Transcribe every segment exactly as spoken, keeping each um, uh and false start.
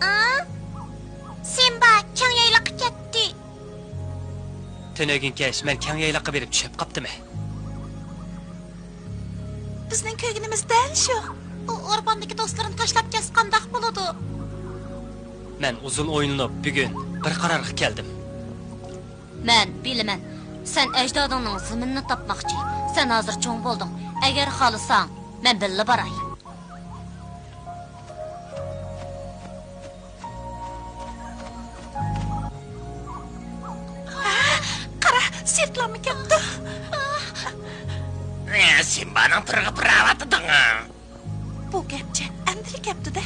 ئا؟ سىمبا كەڭ يايلاققا كەتتى. تۈنۈگۈن كەچ مەن كەڭ يايلاققا بېرىپ چۈشەپ قاپتىمەن. بىزنىڭ كۆرگىنىمىز دەل شۇ. ئۇ ئورماندىكى دوستلىرىنى تاشلاپ كەتسە قانداق بولىدۇ؟ مەن ئۇزۇن ئويلىنىپ، بۈگۈن بىر قارارغا كەلدىم. مەن بىلىمەن، سەن ئەجدادىڭنىڭ زېمىنىنى تاپماقچى. سەن ھازىر چوڭ بولدۇڭ. ئەگەر خالىساڭ، مەن بىللە باراي. قارا، سىرتلارمۇ كەپتۇ. سىمبانىڭ تىرىغا پىراۋاتىدىڭ. بۇ گەپچە ئەمدىلا كەپتۇ-دە.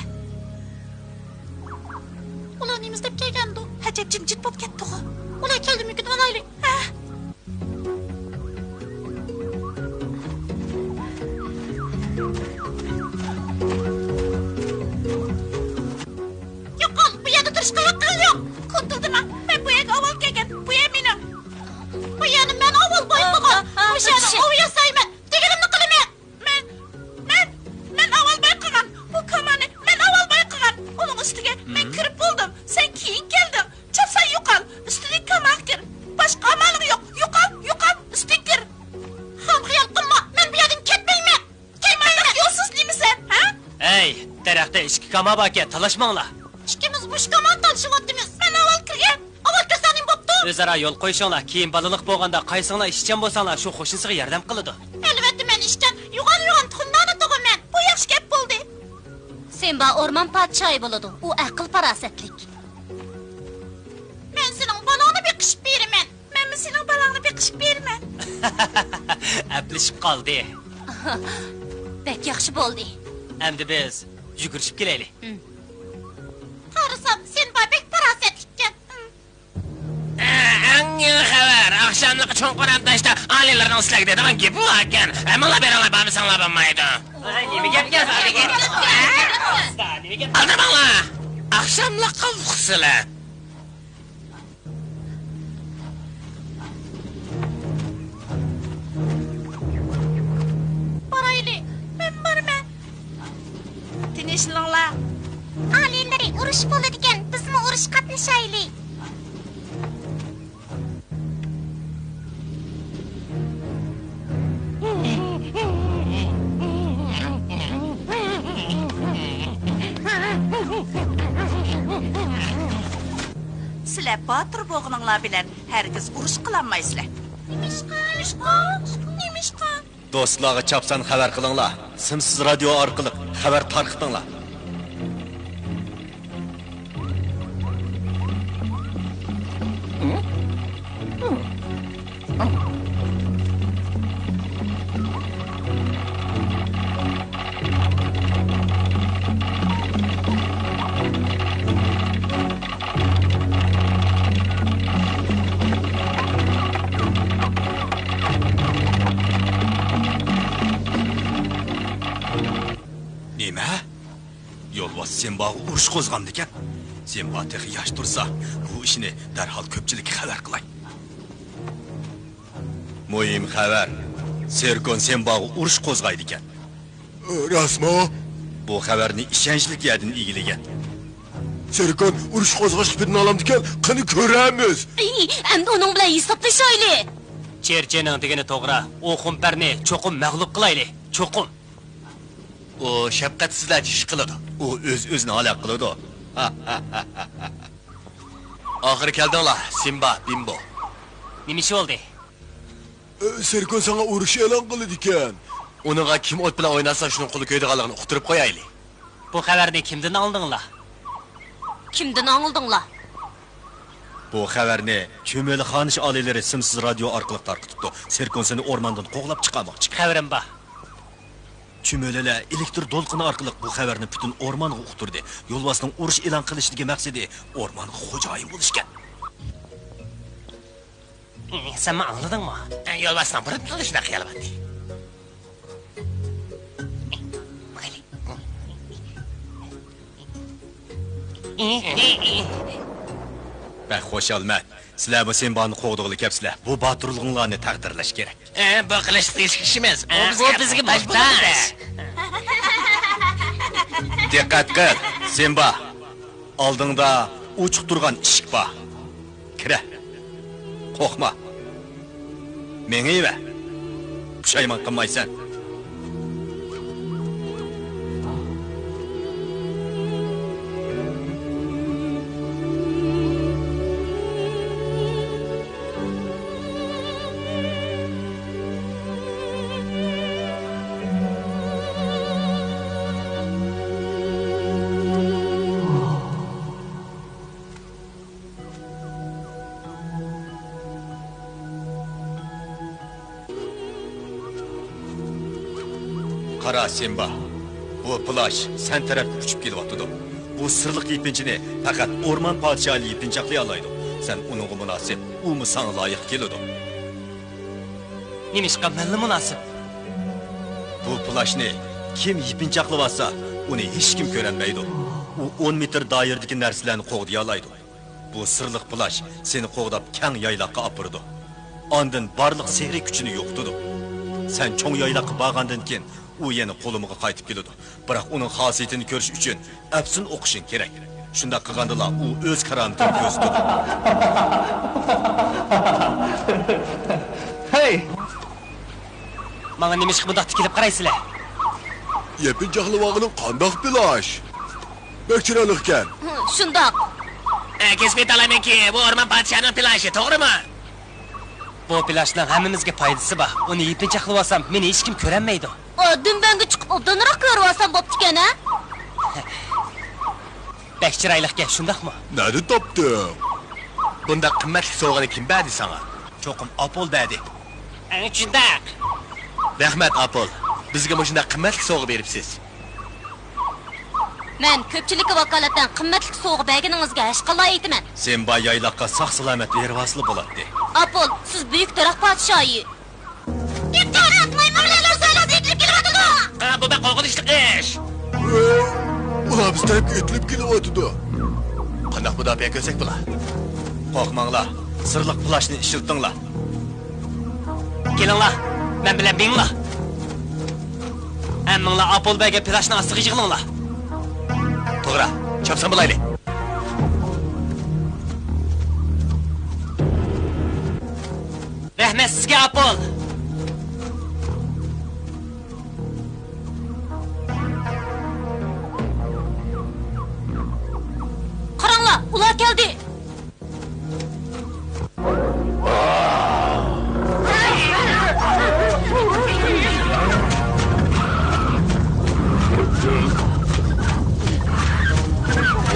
ئۇلار نېمە ئىزدەپ كەلگەندۇ؟ ئەجەب جىمجىت بولۇپ كەتتىغۇ. ئۇلار كەلدىمىكىن، ئالايلى. ھە. يوقال، بۇ يەردە تۇرۇشقا ھەققىڭ يوق. كونتۇلدىما، مەن بۇ يەرگە ئاۋۋال كەلگەن. بۇ يەر مېنىڭ. بۇ يەرنى مەن ئاۋۋال بايقىغان. مۇشۇ يەرنى ئوۋ ياسايمەن. دېگىنىمنى قىلىمەن. مەن، مەن، مەن ئاۋۋال بايقىغان. بۇ كامانى مەن ئاۋۋال بايقىغان. ئۇنىڭ ئۈستىگە مەن كىرىپ بولدۇم. سەن كېيىن كەلدىڭ. چاپسان يوقال. ئۈستىدىكى كاماغا كىر. باشقا ئامالىڭ يوق. يوقال، يوقال، ئۈستىگە كىر. خام خىيال قىلما. مەن بۇ يەردىن كەتمەيمەن. كەتمەيمەن. يولسىز نېمىسەن، ھە؟ ھەي، دەرەختە ئىككى كاما باركەن، تالاشماڭلار. ئىككىمىز مۇشۇ كامانى تالىشىۋاتىمىز. مەن ئاۋۋال كىرگەن. ئاۋۋال كىرسەڭ نېمە بوپتۇ؟ ئۆزئارا يول قويۇشۇڭلار، كېيىن بالىلىق بولغاندا قايسىڭلار ئىشچان بولساڭلار، شۇ قوشنىسىغا ياردەم قىلىدۇ. ئەلۋەتتە، مەن ئىشچان، يوغان-يوغان تۇخۇمدانە تۇغۇم مەن. بۇ ياخشى گەپ بولدى. سىمبا ئورمان پادىشاھى بولىدۇ، ئۇ ئەقىل-پاراسەتلىك. مەن سېنىڭ بالاڭنى بېقىشىپ بېرىمەن. مەنمۇ سېنىڭ بالاڭنى بېقىشىپ بېرىمەن. ئەپلىشىپ قالدى. بەك ياخشى بولدى. ئەمدى بىز يۈگۈرۈشۈپ كېلەيلى. ھىم. قارىسام، سىمبا بەك پاراسەتلىككەن. ھىم. ئەڭ يېڭى خەۋەر. ئاخشاملىقى چوڭقۇر ھەمتاشتا ئالىيلارنىڭ سىلەرگە دەيدىغان گېپى باركەن. ھەممىڭلار بېرىڭلار، بارمىساڭلار بولمايدۇ. نېمە گەپ، نېمە گەپ؟ ئالدىرىماڭلار. ئاخشاملىققا ئۇقسىلە. بارايلى، مەن بارىمەن. تىنچلىنىڭلار. ئالىيلىرى، ئۇرۇش بولىدىكەن، بىزمۇ ئۇرۇشقا قاتنىشايلى. سىلەر باتۇر بولغىنىڭلار بىلەن ھەرگىز ئۇرۇش قىلالمايسىلەر. نېمىشقا؟ نېمىشقا؟ نېمىشقا؟ دوستلارغا چاپسان خەۋەر قىلىڭلار. سىمسىز رادىيو ئارقىلىق خەۋەر تارقىتىڭلار. نېمە؟ يولۋاس سىمباغا ئۇرۇش قوزغامدىكەن. سىمبا تېخى ياش تۇرسا، بۇ ئىشنى دەرھال كۆپچىلىككە خەۋەر قىلاي. مۇھىم خەۋەر، سېركون سىمباغا ئۇرۇش قوزغايدىكەن. راستمۇ؟ بۇ خەۋەرنى ئىشەنچلىك يەردىن ئىگىلىگەن. سېركون ئۇرۇش قوزغاشقا پىدىنالامدىكەن، قېنى كۆرەمىز. ئەي، ئەمدى ئۇنىڭ بىلەن ھېسابلىشايلى. چېرچىنىڭ دېگىنى توغرا، ئۇ خۇمپەرنى چوقۇم مەغلۇپ قىلايلى، چوقۇم. ئۇ شەپقەتسىزلەرچە ئىش قىلىدۇ. ئۇ ئۆز-ئۆزىنى ھالاك قىلىدۇ. ئاخىرى كەلدىڭلار، سىمبا، بىمبو. نېمە ئىش بولدى؟ ئە، سېركون ساڭا ئۇرۇش ئېلان قىلىدىكەن. ئۇنىڭغا كىم ئوت بىلەن ئويناتسا، شۇنىڭ قولى كۆيىدىغانلىقىنى ئۇقتۇرۇپ قويايلى. بۇ خەۋەرنى كىمدىن ئاڭلىدىڭلار؟ كىمدىن ئاڭلىدىڭلار؟ بۇ خەۋەرنى چۈمۈلە خانىش ئالىيلىرى سىمسىز رادىيو ئارقىلىق تارقىتىپتۇ. سېركون سېنى ئورماندىن قوغلاپ چىقارماقچى. خەۋىرىم بار. چۈمۈلىلەر ئېلېكتر دولقۇنى ئارقىلىق بۇ خەۋەرنى پۈتۈن ئورمانغا ئۇقتۇردى. يولۋاسنىڭ ئۇرۇش ئېلان قىلىشىدىكى مەقسىتى ئورمانغا خوجايىن بولۇشكەن. سەنمۇ ئاڭلىدىڭمۇ؟ يولۋاسنىڭ بۇرۇندىنلا شۇنداق خىيالى بار ئىدى. بەك خۇشالمەن. سىلەر بۇ سىمبانى قوغدىغىلى كەپسىلەر. بۇ باتۇرلۇقۇڭلارنى تەقدىرلەش كېرەك. ئە، بۇ قىلىچلىق تېگىشلىك ئىش ئەمەس. ئە، بۇ بىزگە موھتاج. دىققەت قىل، سىمبا. ئالدىڭدا ئوچۇق تۇرغان ئىشىك بار. كىرە. قورقما. مېڭىۋەر. پۇشايمان قىلمايسەن. قارا، سىمبا، بۇ پىلاش سەن تەرەپكە ئۇچۇپ كېلىۋاتىدۇ. بۇ سىرلىق يېپىنچىنى پەقەت ئورمان پادىشاھى يېپىنچاقلىيالايدۇ. سەن ئۇنىڭغا مۇناسىپ، ئۇمۇ ساڭا لايىق كېلىدۇ. نېمىشقا مەنلا مۇناسىپ؟ بۇ پىلاشنى كىم يېپىنچاقلىۋالسا، ئۇنى ھېچكىم كۆرەلمەيدۇ. ئۇ ئون مېتىر دائىرىدىكى نەرسىلەرنى قوغدىيالايدۇ. بۇ سىرلىق پىلاش سېنى قوغداپ كەڭ يايلاققا ئاپىرىدۇ. ئاندىن بارلىق سېھرىي كۈچىنى يوقىتىدۇ. سەن چوڭ يايلاققا بارغاندىن كېيىن، ئۇ يەنە قولۇمغا قايتىپ كېلىدۇ. بىراق ئۇنىڭ خاسىيىتىنى كۆرۈش ئۈچۈن ئەپسۇن ئوقۇشۇڭ كېرەك. شۇنداق قىلغاندىلا ئۇ ئۆز كارامىتىنى كۆرسىتىدۇ. ھەي! ماڭا نېمىشقا بۇنداق تىكىلىپ قارايسىلەر؟ يېپىنچاقلىۋالغىنىڭ قانداق پىلاش؟ بەك چىرايلىقكەن. ھە، شۇنداق. ئە، كەشىپ ئېيتالايمەنكى، بۇ ئورمان پادىشاھىنىڭ پىلاشى، توغرىمۇ؟ بۇ پىلاشنىڭ ھەممىمىزگە پايدىسى بار. ئۇنى يېپىنچاقلىۋالسام، مېنى ھېچكىم كۆرەلمەيدۇ. ئا، دۈمبەڭگە چىقىپ ئوبدانراق كۆرۈۋالسام بوپتىكەن، ھە؟ بەك چىرايلىقكەن، شۇنداقمۇ؟ نەدىن تاپتىڭ؟ بۇنداق قىممەتلىك سوۋغىنى كىم بەردى ساڭا؟ چوقۇم ئاپول بەردى. ئەنە شۇنداق. رەھمەت، ئاپول. بىزگە مۇشۇنداق قىممەتلىك سوۋغا بېرىپسىز. مەن كۆپچىلىككە ۋاكالىتەن قىممەتلىك سوۋغا بەرگىنىڭىزگە ھەشقاللا ئېيتىمەن. سىمبا يايلاققا ساق-سالامەت بېرىۋالسىلا بولاتتى. ئاپول، سىز بۈيۈك تېرەك پادىشاھى. دىققەت! مايمۇنلار سايلاسى ئېتىلىپ كېلىۋاتىدۇ! ھە، بۇ بەك قورقۇنچلۇق ئىش! ئۇلار بىز تەرەپكە ئېتىلىپ كېلىۋاتىدۇ. قانداق مۇداپىئە كۆرسەك بولا؟ قورقماڭلار، سىرلىق پىلاشنى ئىشلىتىڭلار. كېلىڭلار، مەن بىلەن مېڭىڭلار. ھەممىڭلار ئاپول بەرگەن پىلاشنىڭ ئاستىغا يىغىلىڭلار. توغرا، چاپسان بولايلى. رەھمەت سىزگە، ئاپول! قاراڭلار، ئۇلار كەلدى!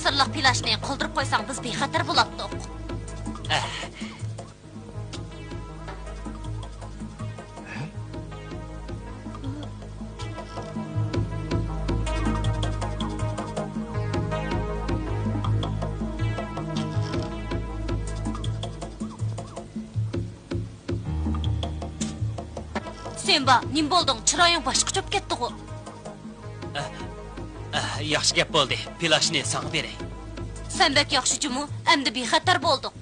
سىرلىق پىلاشنى قالدۇرۇپ قويساڭ، بىز بىخەتەر بولاتتۇق. ئەھ. سىمبا، نېمە بولدۇڭ؟ چىرايىڭ باشقىچە بولۇپ كەتتىغۇ؟ ئەھ، ئەھ، ياخشى گەپ بولدى. پىلاشنى ساڭا بېرەي. سەن بەك ياخشى جۇمۇ، ئەمدى بىخەتەر بولدۇق.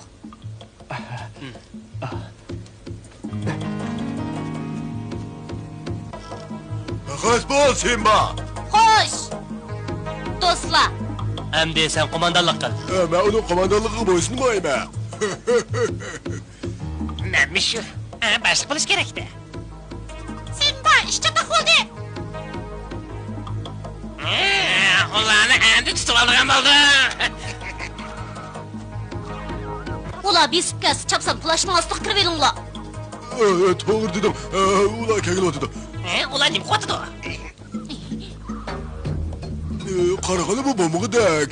خوش بول، سىمبا! خوش! دوستلار! ئەمدى سەن قوماندانلىق قىل. ئە، مەن ئۇنىڭ قوماندانلىقىغا بويسۇنمايمەن. مەنمۇ شۇ. ئە، باشلىق بولۇش كېرەك-دە. سىمبا، ئىش چاتاق بولدى. ئە، ئۇلارنى ئەمدى تۇتۇۋالىدىغان بولدۇم. ئۇلار بېسىپ كەلسە، چاپسان پىلاشنىڭ ئاستىغا كىرىۋېلىڭلار. ئە، ئە، توغرا دېدىڭ. ئە، ئۇلار كەلگىلى ئولتۇرىدۇ. ئە، ئۇلار نېمە قىلىۋاتىدۇ؟ ئە، قارىغىلى، بۇ بومبىغۇدەك.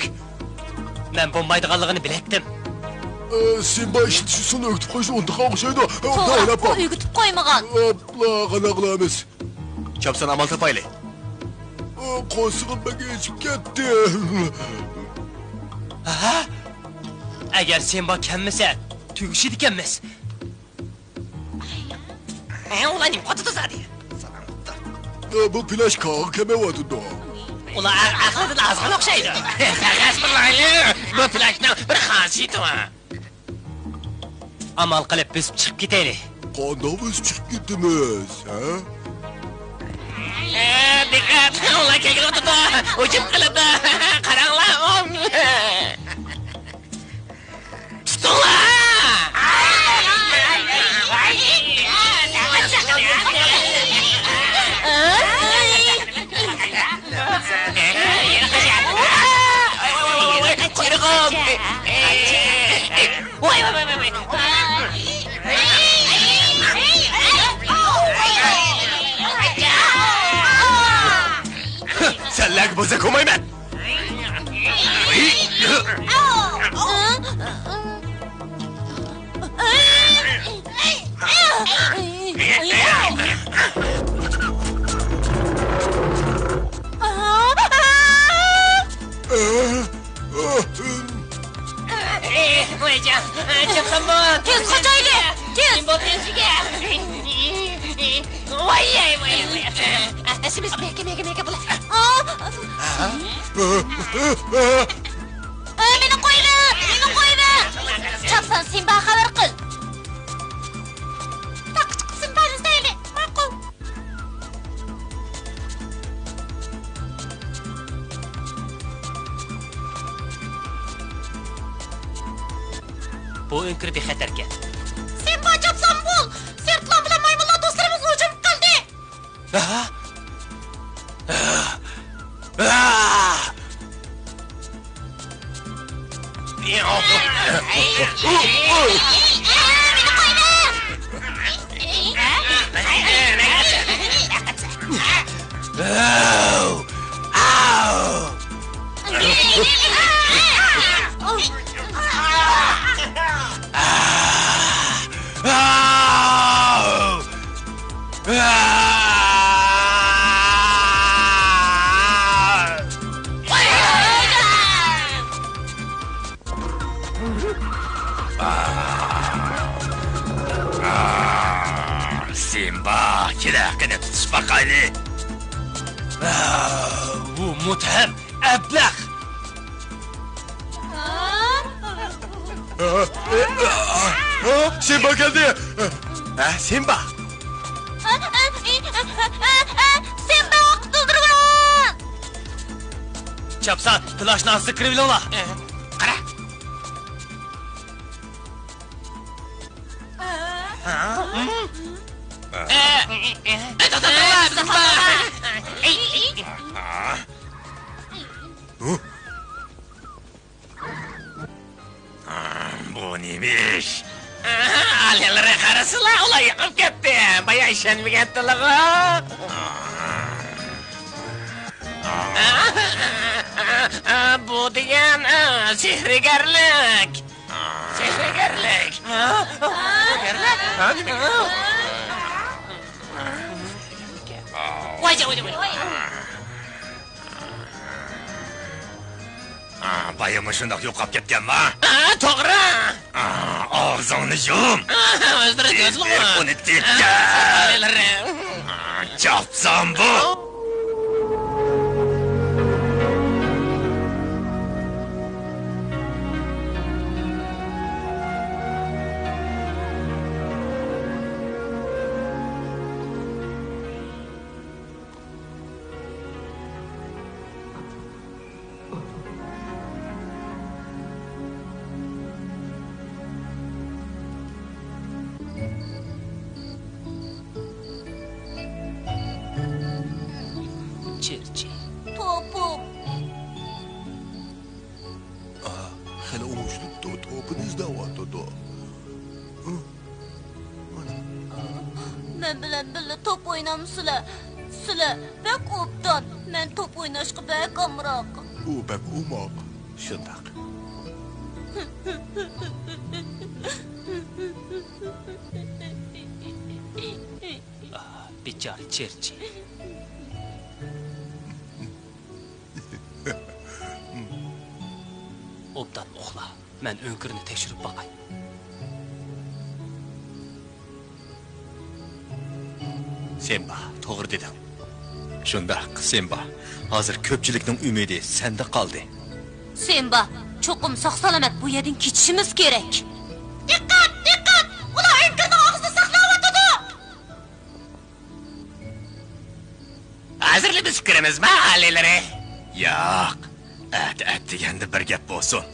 مەن بومبايدىغانلىقىنى بىلەتتىم. ئە، سىمبا ئىشلىتىش ئۇسۇلىنى ئۆگىتىپ قويۇشنى ئۇنتۇغان ئوخشايدۇ. ئە، توغرا، ئويلاپ ئۇ باق. ئۆگىتىپ قويمىغان. ئاپلا، قانداق قىلىمىز؟ چاپسان ئامال تاپايلى. ئە، قورسىقىم بەك ئېچىپ كەتتى. ھە؟ ئەگەر سىمبا كەلمىسە، تۈگىشىدىكەنمىز. ئە، ئۇلار نېمە قىلىۋاتىدۇ زادى؟ ئە، بۇ پىلاش كاغا كەلمەيۋاتىدۇ. ئۇلار ئەق-، ئەقلىدىن ئازغان ئوخشايدۇ. ھەسبۇللاھىي، بۇ پىلاشنىڭ بىر خاسىيىتى بار. ئامال قىلىپ بۆسۈپ چىقىپ كېتەيلى. قانداق بۆسۈپ چىقىپ كېتىمىز، ھە؟ ئە، دىققەت! ئۇلار كەلگىلى ئولتۇرىدۇ. ھۇجۇم قىلىدۇ. قاراڭلار! تۇتۇڭلار! قۇيرۇقۇم! ۋاي، ۋاي، ۋاي، ۋاي، ۋاي. سەنلەرگە بوزەك قويمايمەن. ۋايجان، چاپسان بول! تېز قاچايلى! تېز! بول، تېز! ۋاي، ۋاي، ۋاي، ۋاي! ئەسلىمىز مەكە، مەكە، مەكە بول! ئە، مېنى قويۇۋەر! مېنى قويۇۋەر! چاپسان سىمباغا خەۋەر قىل! تاغقا چىقىپ سىمبانى ئىزدەيلى! ماقۇل! بۇ ئۆڭكۈر بىخەتەركەن. سىمبا، چاپسان بول! سىرتلار بىلەن مايمۇنلار دوستلىرىمىزغا ھۇجۇم قىلدى! ھە؟ سىمبا، كېلە، قېنى تۇتۇشۇپ باقايلى. بۇ مۇتتەھەم ئەبلەخ. سىمبا كەلدى. ھە، سىمبا. سىمبا، قۇتۇلدۇرۇڭ! چاپسان، پىلاشنى ئاستىغا كىرىۋېلىڭلار. قارا. بۇ نېمە ئىش؟ ئالىيلىرى قارىسىلا، ئۇلار يىقىپ كەتتى. بايا ئىشەنمىگەنتىلىغۇ. ئا، بۇ دېگەن، ئا، سېھىرگەرلىك. سېھىرگەرلىك. سېھىرگەرلىك؟ ھە، نېمە؟ ۋاي، ۋاي، ۋاي، ۋاي. ئا، بايا مۇشۇنداق يوقاپ كەتكەنما؟ ئا، توغرا. ئا، ئاغزىڭنى يۇم. ئا، ئۆزلىرى كۆزلىمۇ. ئۇنى تېپكەن. ئا، چاپسان بۇ. چېرچى. توپۇم. ئا، خېلى ئوڭشىلىپتۇ، توپىنى ئىزدەۋاتىدۇ. مەن بىلەن بىللە توپ ئوينامسىلەر؟ سىلەر بەك ئوبدان. مەن توپ ئويناشقا بەك ئامراق. ئۇ بەك ئوماق. شۇنداق. ئاھ، بىچارە چېرچى. ئوبدان ئۇخلا. مەن ئۆڭكۈرنى تەكشۈرۈپ باقاي. سىمبا، توغرا دېدىڭ. شۇنداق، سىمبا. ھازىر كۆپچىلىكنىڭ ئۈمىدى سەندە قالدى. سىمبا، چوقۇم ساق-سالامەت بۇ يەردىن كېتىشىمىز كېرەك. دىققەت، دىققەت! ئۇلار ئۆڭكۈرنىڭ ئاغزىدا ساقلاۋاتىدۇ! ھازىرلا بېسىپ كىرىمىزما، ئالىيلىرى؟ ياق. ئەتە ئەتىگەندە بىر گەپ بولسۇن.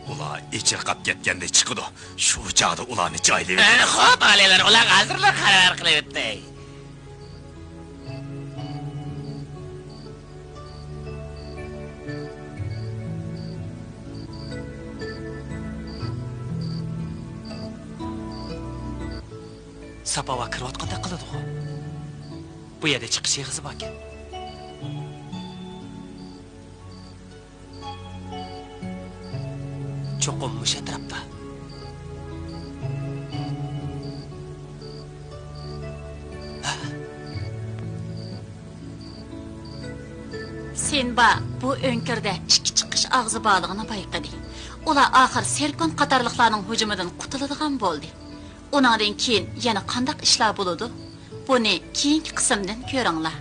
ئۇلار ئېچىرقاپ كەتكەندە چىقىدۇ. شۇ چاغدا ئۇلارنى جايلىۋېتىمىز. ئە، خوپ، ئالىيلىرى، ئۇلارغا ھازىرلا خەۋەر قىلىۋېتەي. ساپاۋا كىرىۋاتقاندەك قىلىدىغۇ. بۇ يەردە چىقىش ئېغىزى باركەن. چوقۇم مۇشۇ ئەتراپتا. ھە؟ سىمبا بۇ ئۆڭكۈردە ئىككى چىقىش ئاغزى بارلىقىنى بايقىدى. ئۇلار ئاخىر سېركون قاتارلىقلارنىڭ ھۇجۇمىدىن قۇتۇلىدىغان بولدى. ئۇنىڭدىن كېيىن يەنە قانداق ئىشلار بولىدۇ؟ بۇنى كېيىنكى قىسىمدىن كۆرۈڭلار.